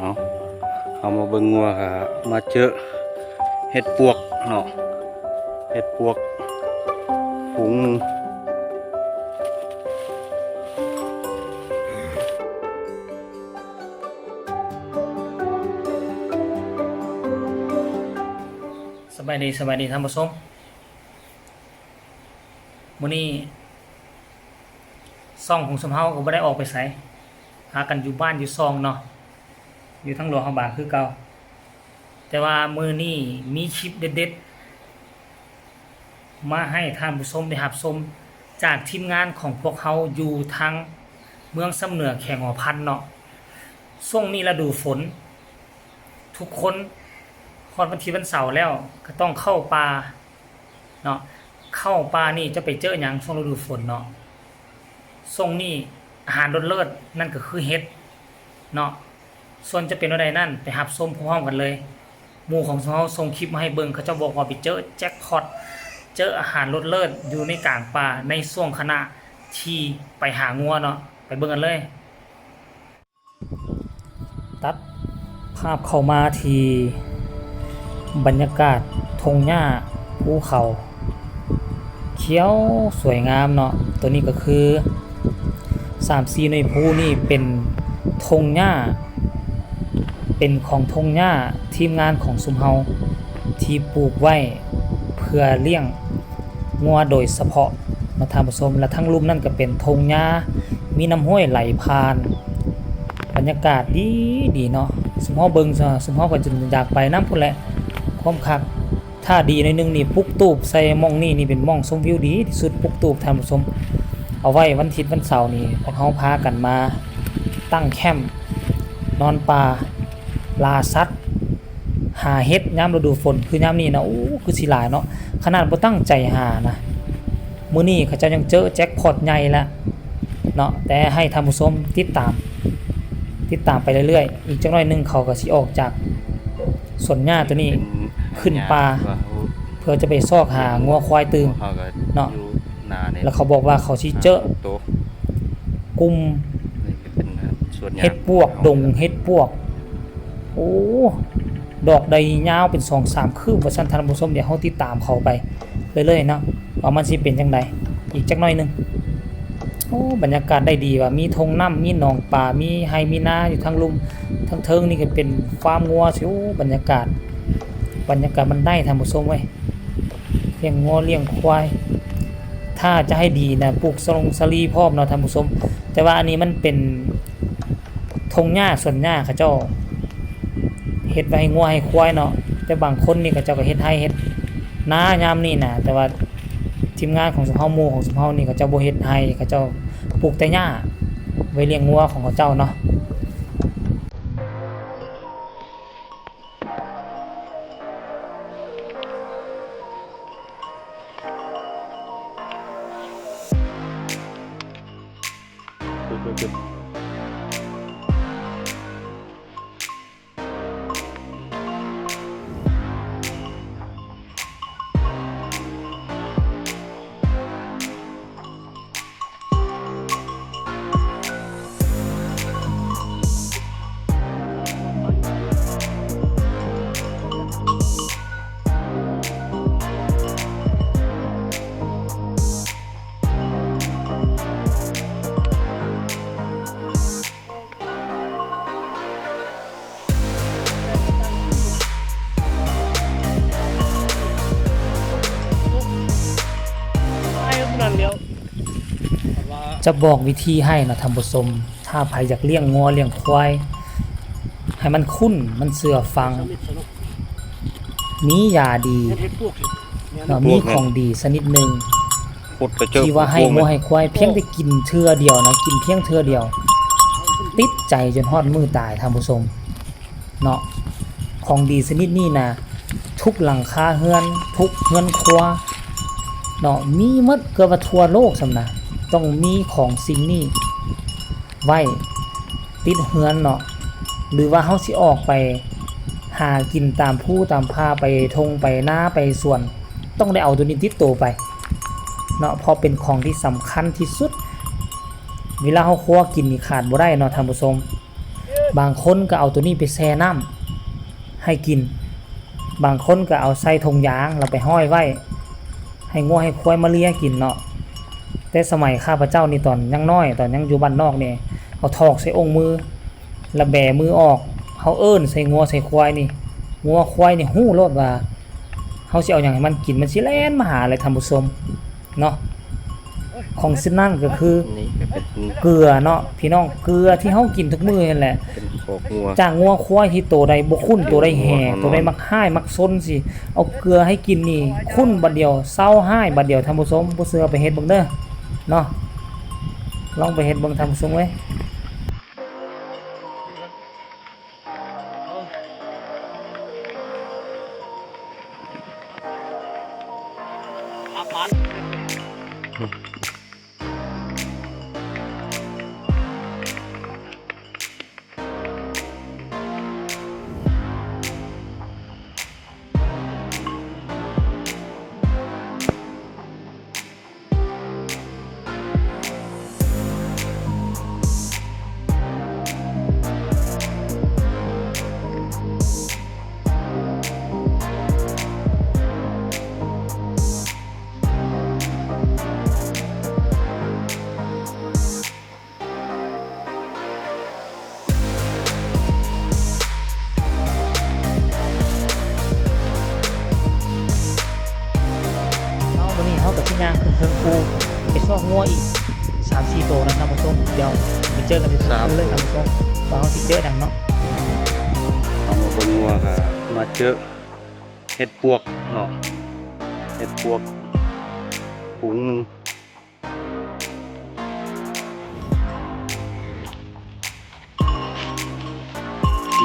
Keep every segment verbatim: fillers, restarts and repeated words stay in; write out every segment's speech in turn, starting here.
เอา เอามาเบิ่งงัว ก็มาเจอเห็ดปวกเนาะ เห็ดปวกฝูงหนึ่ง สบายดี สบายดีท่านผู้ชม มื้อนี้ช่องของซุมเฮาก็บ่ได้ออกไปไส พากันอยู่บ้านอยู่ช่องเนาะ อยู่ทางหลวงพระบางคือเก่า แต่ว่ามื้อนี้มีคลิปเด็ดๆ มาให้ท่านผู้ชมได้รับชม จากทีมงานของพวกเฮาอยู่ทางเมืองสำเหนือแขวงหัวพันเนาะ ช่วงนี้ฤดูฝน ทุกคนฮอดวันที่วันเสาร์แล้วก็ต้องเข้าป่าเนาะ เข้าป่านี่จะไปเจอหยังช่วงฤดูฝนเนาะ ช่วงนี้อาหารเลิศๆ นั่นก็คือเห็ดเนาะ ส่วนจะเป็นแนวใดนั้นไปรับชมพร้อมๆ กันเลย หมู่ของเฮาส่งคลิปมาให้เบิ่ง เขาเจ้าบอกว่าไปเจอแจ็คพอต เจออาหารเลิศๆ อยู่ในกลางป่าในช่วงขณะที่ไปหางัวเนาะ ไปเบิ่งกันเลย ตัดภาพเข้ามาที่บรรยากาศทุ่งหญ้าภูเขา เขียวสวยงามเนาะ ตัวนี้ก็คือสามสี่หน่วยภูนี่เป็นทุ่งหญ้า เป็นของทุ่งหญ้าทีมงานของซุมเฮาที่ปลูกไว้เพื่อเลี้ยงงัวโดยเฉพาะเนาะท่านผู้ชม และทั้งลุ่มนั่นก็เป็นทุ่งหญ้า มีน้ำห้วยไหลผ่าน บรรยากาศดีดีเนาะ ซุมเฮาเบิ่งซะ ซุมเฮาก็จนอยากไปนำพู้นแหละ ความคัก ถ้าดีหน่อยหนึ่งนี่ปลูกตูบใส่หม่องนี่ นี่เป็นหม่องชมวิวดีที่สุด ปลูกตูบท่านผู้ชม เอาไว้วันอาทิตย์วันเสาร์นี่ พวกเฮาพากันมาตั้งแคมป์ นอนป่า ล่าสัตว์ หาเห็ดยามฤดูฝน คือยามนี้นะ โอ้ คือสิหลายเนาะ ขนาดบ่ตั้งใจหานะ มื้อนี้เขาเจ้ายังเจอแจ็คพอตใหญ่แล้วเนาะ แต่ให้ท่านผู้ชมติดตาม ติดตามไปเรื่อยๆ อีกจักหน่อยหนึ่งเขาก็สิออกจากสวนหญ้าตัวนี้ เป็น ขึ้นป่า หญ้า เพื่อจะไปซอกหางัวควายตื่ม เขาก็ เนาะ อยู่นาเนี่ย แล้วเขาบอกว่าเขาสิเจอ หาตัว กลุ่ม นี่ก็เป็นสวนหญ้า เห็ดปวก ดงเห็ดปวก โอ้ ดอกใดยาวเป็นสองสามคืบว่าซั่นท่านผู้ชม เดี๋ยวเฮาติดตามเขาไปเรื่อยๆ เนาะ ว่ามันสิเป็นจั่งใด อีกจักหน่อยหนึ่ง โอ้ บรรยากาศได้ดีว่ะ มีทุ่งน้ำ มีหนองปลา มีไร่มีนาอยู่ทางลุ่ม ทางเทิงนี่ก็เป็นฟาร์มงัวสิ โอ้ บรรยากาศ บรรยากาศมันได้ท่านผู้ชมเว้ย เลี้ยงงัวเลี้ยงควาย ถ้าจะให้ดีนะ ปลูกสลงสาลีพร้อมเนาะท่านผู้ชม แต่ว่าอันนี้มันเป็นทุ่งหญ้าสวนหญ้าเขาเจ้า เฮ็ดไว้ให้งัวให้ควายเนาะ แต่บางคนนี่เขาเจ้าก็เฮ็ดไร่เฮ็ดนายามนี้นะ แต่ว่าทีมงานของซุมเฮา หมู่ของซุมเฮานี่เขาเจ้าบ่เฮ็ดไร่ เขาเจ้าปลูกแต่หญ้าไว้เลี้ยงงัวของเขาเจ้าเนาะ จะบอกวิธีให้นะท่านผู้ชม ถ้าใครอยากเลี้ยงงัวเลี้ยงควาย ให้มันคุ้น มันเชื่อฟัง มียาดี เนาะ มีของดีชนิดหนึ่ง ที่ว่าให้งัวให้ควายเพียงแต่กินเทื่อเดียวนะ กินเพียงเทื่อเดียว ติดใจจนฮอดมื้อตายท่านผู้ชม เนาะ ของดีชนิดนี้นะ ทุกหลังคาเฮือน ทุกเฮือนครัว เนาะ มีหมด เกือบว่าทั่วโลกซ้ำนะ ต้องมีของสิ่งนี้ไว้ติดเฮือนเนาะ หรือว่าเฮาสิออกไปหากินตามภูตามป่า ไปท่งไปนาไปสวน ต้องได้เอาตัวนี้ติดตัวไปเนาะ เพราะเป็นของที่สำคัญที่สุด เวลาเฮาครัวกินนี่ขาดบ่ได้เนาะท่านผู้ชม บางคนก็เอาตัวนี้ไปแช่น้ำให้กิน บางคนก็เอาใส่ถุงยางแล้วไปห้อยไว้ ให้งัวให้ควายมาเลียกินเนาะ แต่สมัยข้าพเจ้านี่ตอนยังน้อย ตอนยังอยู่บ้านนอกนี่ เอาถอกใส่องค์มือ แล้วแบมือออก เฮาเอิ้นใส่งัวใส่ควายนี่ งัวควายนี่ฮู้โลดว่า เฮาสิเอาหยังให้มันกิน มันสิแล่นมาหาเลยท่านผู้ชมเนาะ ของเส้นนั้นก็คือ นี่ก็เป็น เกลือเนาะพี่น้อง เกลือที่เฮากินทุกมื้อนั่นแหละ เป็นคอกงัว จากงัวควายที่โตใดบ่คุ้น โตใดแห่ งัวเฮา โตใดมักฮ้ายมักซนสิ เอาเกลือให้กินนี่ คุ้นบัดเดียว เซาฮ้ายบัดเดียวท่านผู้ชม บ่เชื่อไปเฮ็ดเบิ่งเด้อเนาะ ลองไปเฮ็ดเบิ่งท่านผู้ชมเอ้ย เอา มื้อนี้เฮาก็สิย่างขึ้นเทิงภูไปซอกงัวอีกสามสี่โตนะท่านผู้ชม เดี๋ยวไปเจอกันที่ สาม ภูเลยท่านผู้ชม ว่าเฮาสิเจอหยังเนาะ เอามาเบิ่งงัวก็มาเจอเห็ดปวกเนาะ เห็ดปวกฝูงหนึ่ง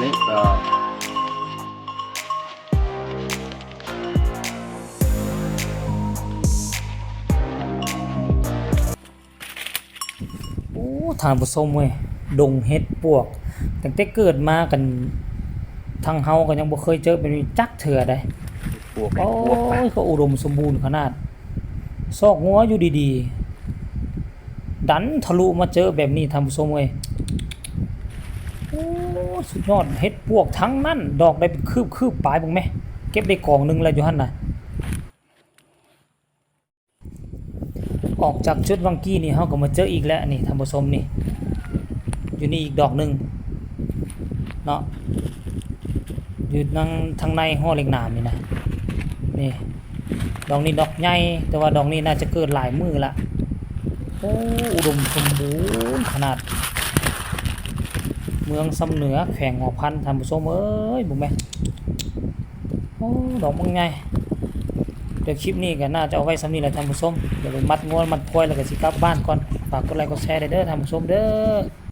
นี่ก็ โอ้ ท่านผู้ชมเว้ย ดงเห็ดปวก ตั้งแต่เกิดมากัน ทางเฮาก็ยังบ่เคยเจอแบบนี้จักเทื่อใด ปวก โอ้ ปวก ย ก็อุดมสมบูรณ์ขนาด ซอกงัวอยู่ดีๆ ดันทะลุมาเจอแบบนี้ท่านผู้ชมเว้ย โอ้ สุดยอด เห็ดปวกทั้งนั้น ดอกได้เป็นคืบๆ ปลายเบิ่งแหม เก็บได้กองหนึ่งแล้วอยู่หั่นน่ะ ออกจากจุดวังกี้นี่ เฮาก็มาเจออีกแล้วนี่ท่านผู้ชมนี่ อยู่นี่อีกดอกหนึ่งเนาะ อยู่ทาง ทางในห้อเหล็กหนามนี่นะ นี่ ดอกนี้ดอกใหญ่ แต่ว่าดอกนี้น่าจะเกิดหลายมื้อละ โอ้ อุดมสมบูรณ์ขนาด เมืองซำเหนือ แขวงหัวพัน ท่านผู้ชมเอ้ย เบิ่งแหม โอ้ ดอกบักใหญ่ เดี๋ยวคลิปนี้ก็น่าจะเอาไว้ส่ำนี้แหละท่านผู้ชม เดี๋ยวไปมัดงัวมัดควายแล้วก็สิกลับบ้านก่อน ฝากกดไลค์กดแชร์เด้อท่านผู้ชมเด้อ